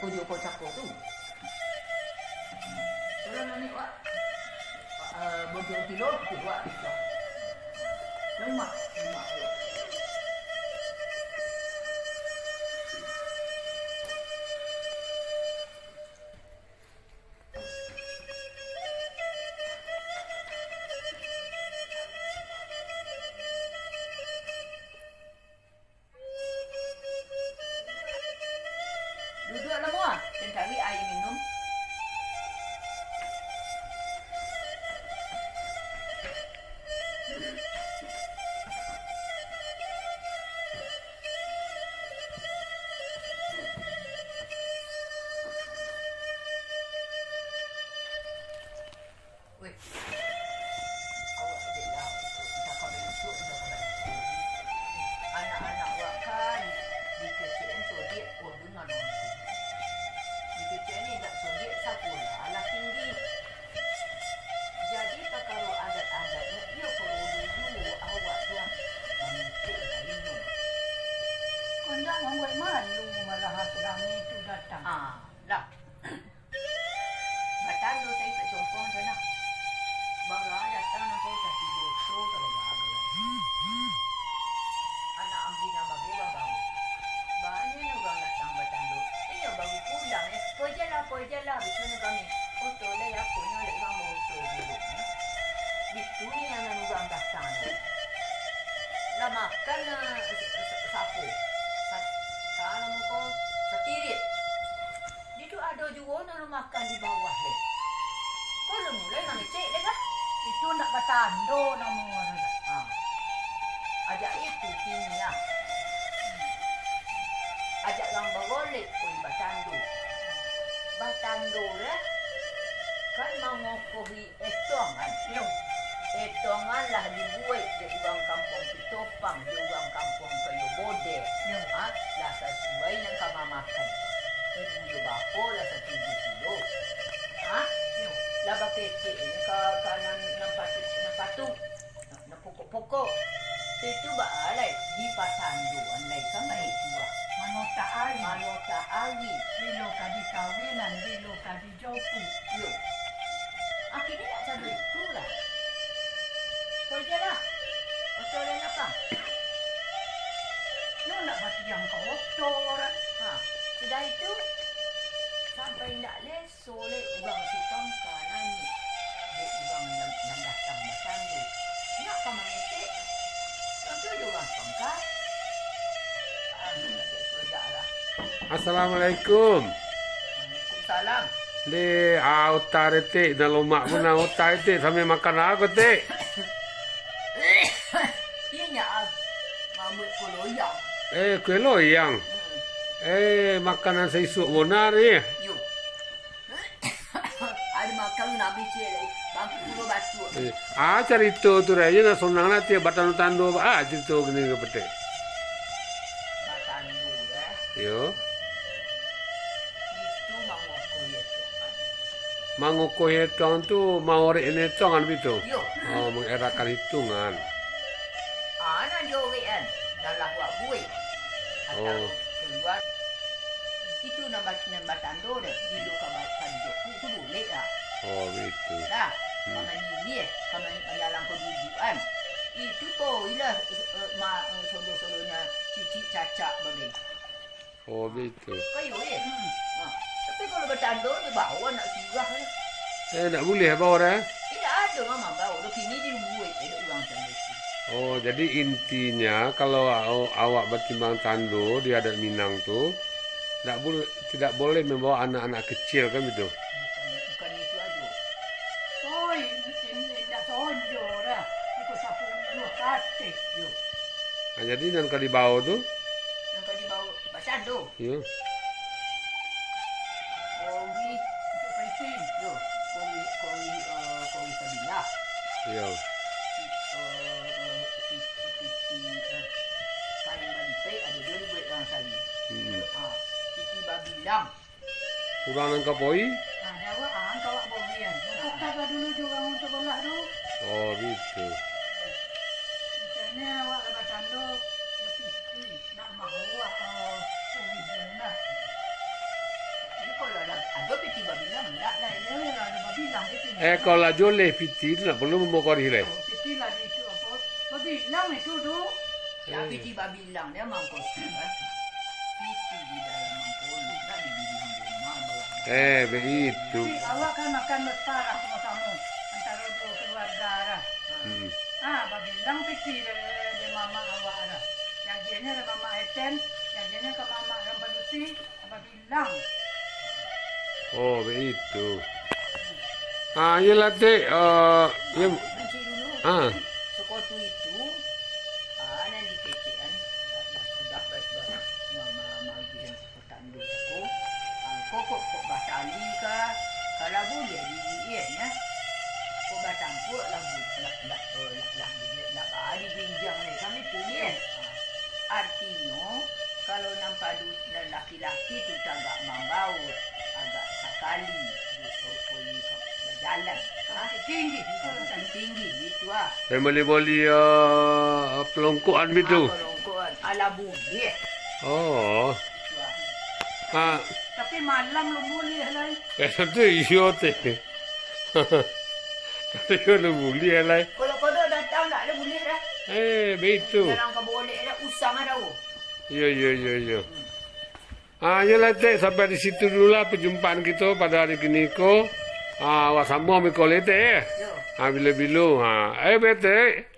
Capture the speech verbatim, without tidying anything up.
Ujo ko cako tu. Turun naik, Wak. Ah, bodoh kilo, tu, Wak. Lemak, lemak, Wak. Duduaklah mua, den cari aia minum. Weh, awak dek lah, antah ka bisuak, antah ka bisuak. Anak-anak awak kan dikecekan codiak, oh, dungan orang tu. Dikecekan indak codiak, sakolah lah tinggi. Jadi, pakaro adat-adatnyo, iyo paralu juo awak tu, ah, manutuik lainyo. Kok ndak mambuek malu, malah urang rami tu datang. Ah, lah. Batando saikok congkong tu nah. Bara datang nangko ka tigo oto ka babagai. Anak ambi nan bagai babao. Banyak urang datang batando. Inyo baru pulang, eh. Poi jalah, poi jalah, bitu nyo kami. Oto lai aponyo lai urang baoto dulu, eh. Bitu ni nan urang datang tu. Lah makan, eh, sa-, sa-, sapo? Sa-, ka namo ko? Satirik. Di tu ado juo nan makan di bawah lai. Ko lah mulai mangecek lai kah? Itu ndak batando namonyo. Ha. Ajak itu kini ah. Ajak urang bagolek, oi, batando. Batando lah. Kan mangokohi etongan. Yo. Etongan lah dibuek dek urang kampuang Pitopang, dek urang kampuang Payo Bodeh. Yo. Ha, lah sasuai nan ka mamakan. Ibu yo bako lah satuju pulo. Ha? Yo. Lah bakecek ni ka, ka nan, nan patuik, nan patuik. Nan, nan pokok-pokok. Itu baa lai, dipatandoan lai ka baitu ah. Manotak ari. Manotak ari. Bilo ka dikawinan, bilo ka di Joku. Iyo. Akhirnyo nak caro itu lah. Kau je lah. Oto lai lapang. Nyo nak batiang ka oto lah. Ha, sudah itu, sampai indak leso lai urang si Tongka nangih. Dek urang nan, nan datang batando. Nyo ka mangecek. Contoh jo urang Tongka. Ah, sudah lah. Assalamualaikum. Waalaikumsalam. Deh, ah, uta detik, dah lomak pun nah uta detik, sambil makan lah aku, Tik. Inyo, ah, mambuek kue loyang. Eh, kue loyang? Hmm. Eh, makanan saisuak bona ni. Yo. Ado makan nak bicik lai. Bangku pulo batuk. Eh, ah, carito tu, Rai, nak sonang lah, tiap batando-tando, ah, carito kini ka petek. Batando, eh. Yo. Itu mangokoh etongan. Mangokoh etongan tu, maorek etongan bitu? Yo. Oh, mangerakan hitungan. Ah, nan diorek kan, nan lah wak buek. Oh. Atau kalua. Itu nan ba-, nan batando deh, bilo ka ba-, ka di Joku tu bulek lah. Oh, bitu. Dah, hmm. Ka manyinyia, ka man-, manjalang kadudukan. Itu ko ilah, eh, ma-, eh, sodo-sodonyo cicik cacak bagai. Oh, bitu. Kayo, eh? Hmm. Ha. Tapi kalau batando, dia bawa nak sirah, eh. Eh, ndak buliah bawa, eh? Tidak ada, Mama, bawa. Dah kini dibuat, eh, dek urang tando tu. Oh, jadi intinya, kalau aw-, awak batimbang tando di adat Minang tu, ndak bul-, tidak boleh membawa anak-anak kecil, kan begitu? Bukan, bukan itu aja. Oi, in-, indak tonjo dah. Iko sapuluah katik, yo. Nah, jadi nan ka dibao tu? Nan ka dibao, batando. Iyo. Kori untuk pancing. Yo, kori, kori, eh, kori sabilah. Iyo. Pi-, eh, eh, pi-, piti, eh, kain balipek, ado juo dibuek urang sari. Hmm. Ah, piti babilang. Urang nan ka poi? Ah, dek awak, ah, ka awak poi, an. Angkau ka dulu jo urang sabalah tu. Oh, gitu. Misalnyo awak lah batando, yo piti, nak maho awak, oh, poi dulu lah. Eh, kalau lah joleh piti tu, ndak porlu mambawa karih lai. Oh, piti lah di itu apa? Babilang itu tu. Ya, eh, piti babilang dia mangko sudah. Piti di dalam mangko, ndak di diri rumah bawah. Eh, baitu. Tapi awak kan makan basarah samo-samo. Antaro duo kaluarga lah. Hmm. Ah, babilang piti dari, dari mamak awak lah. Jagiannya dari mamak Eten, jagiannya ka mamak Rampadusi, babilang. Oh, baitu. Ah, iyolah, Tek. Ah, iyo. Mancik dulu. Ah. Sekutu itu, ah, nan dikecekan, sudah ba-, ba-, ma-, ma-, magihan sekutan dulu ko. Ah, kok, kok, kok batali ka, kalau buliah di, di, iya, nya. Kok batampuak lah bu-, lah, lah, eh, lah, lah buliah, lah bari ginjang ni, kami tu, iya. Ah, artinyo, kalau nan padu, nan laki-laki tu tagak mambaur, agak sakali, di, di, di, bajalan. Ah, tinggi, tinggi, itu ah. Yang bali-bali, ah, pelongkokan bitu. Ah, pelongkokan. Alah buliah. Oh. Itu ah. Ah. Tapi malam lo buliah lai. Eh, tu iyo, Tek. Tapi iyo lo buliah lai. Kalau kodok datang, ndak lo buliah dah. Eh, baitu. Jalan ka bolek dah, usang dah, oh. Iyo, iyo, iyo, iyo. Hmm. Ah, iyolah, Tek, sampai di situ dululah perjumpaan kito pado hari kini ko. Ah, awak sambung miko lai, Tek, eh. Yo. Ah, bilo-bilo. Ah, eh, Tek.